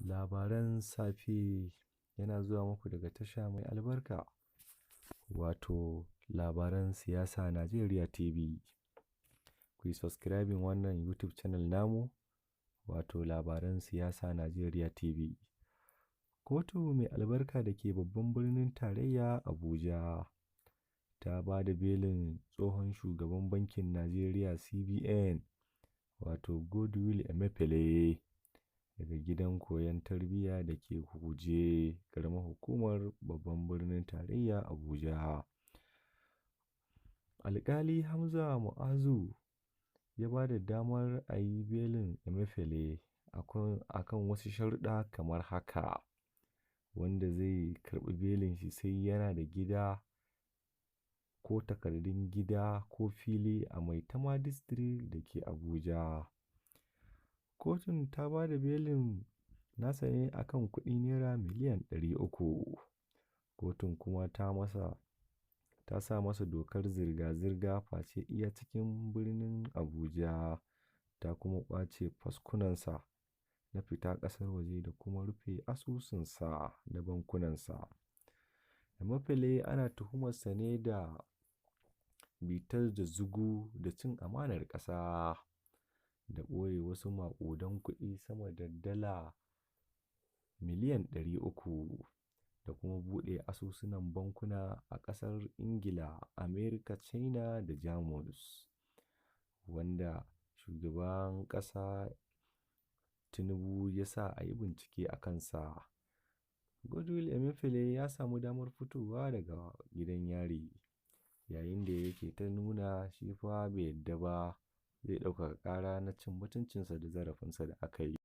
Labaran safe yana zuwa muku daga tasha mai albarka, wato Labaran Siyasa Najeriya TV. Ku yi subscribing wannan YouTube channel namu, wato Labaran Siyasa Najeriya TV. Kotu mai albarka da ke babban birnin tarayya Abuja ta ba da belin tsohon shugaban bankin Najeriya CBN, wato Godwill Emefiele, daga gidan koyon tarbiyya da ke Kuje, ƙaramar hukumar babban birnin tarayya Abuja. Alƙali Hamza Mu'azu ya ba da damar a yi belin Emefiele a kan wasu sharuɗa kamar haka: wanda zai karɓi belin shi sai yana da gida ko takardun gida ko fili a Maitama District da ke Abuja. Kotun ta ba da belin nasa ne a kan kuɗi Naira miliyan 300. Kotun kuma ta sa masa dokar zirga-zirga face iya cikin birnin Abuja, ta kuma ƙwace faskunansa na fita ƙasar waje da kuma rufe asusunsa na bankunansa. Emefiele ana tuhumarsa ne da bitar da zugu da cin amanar ƙasa da ɓoye wasu maƙudan kuɗi sama da dala miliyan 300 da kuma buɗe asusunan bankuna a ƙasar Ingila, Amerika, China da Jamus, wanda shugaban ƙasa Tinubu ya sa a yi bincike a kansa. Godwill Emefiele ya samu damar fitowa daga gidan yari yayin da yake ta nuna shi fa bai yadda ba, zai ɗaukaka ƙara na cin mutuncinsa da zarafinsa da aka yi.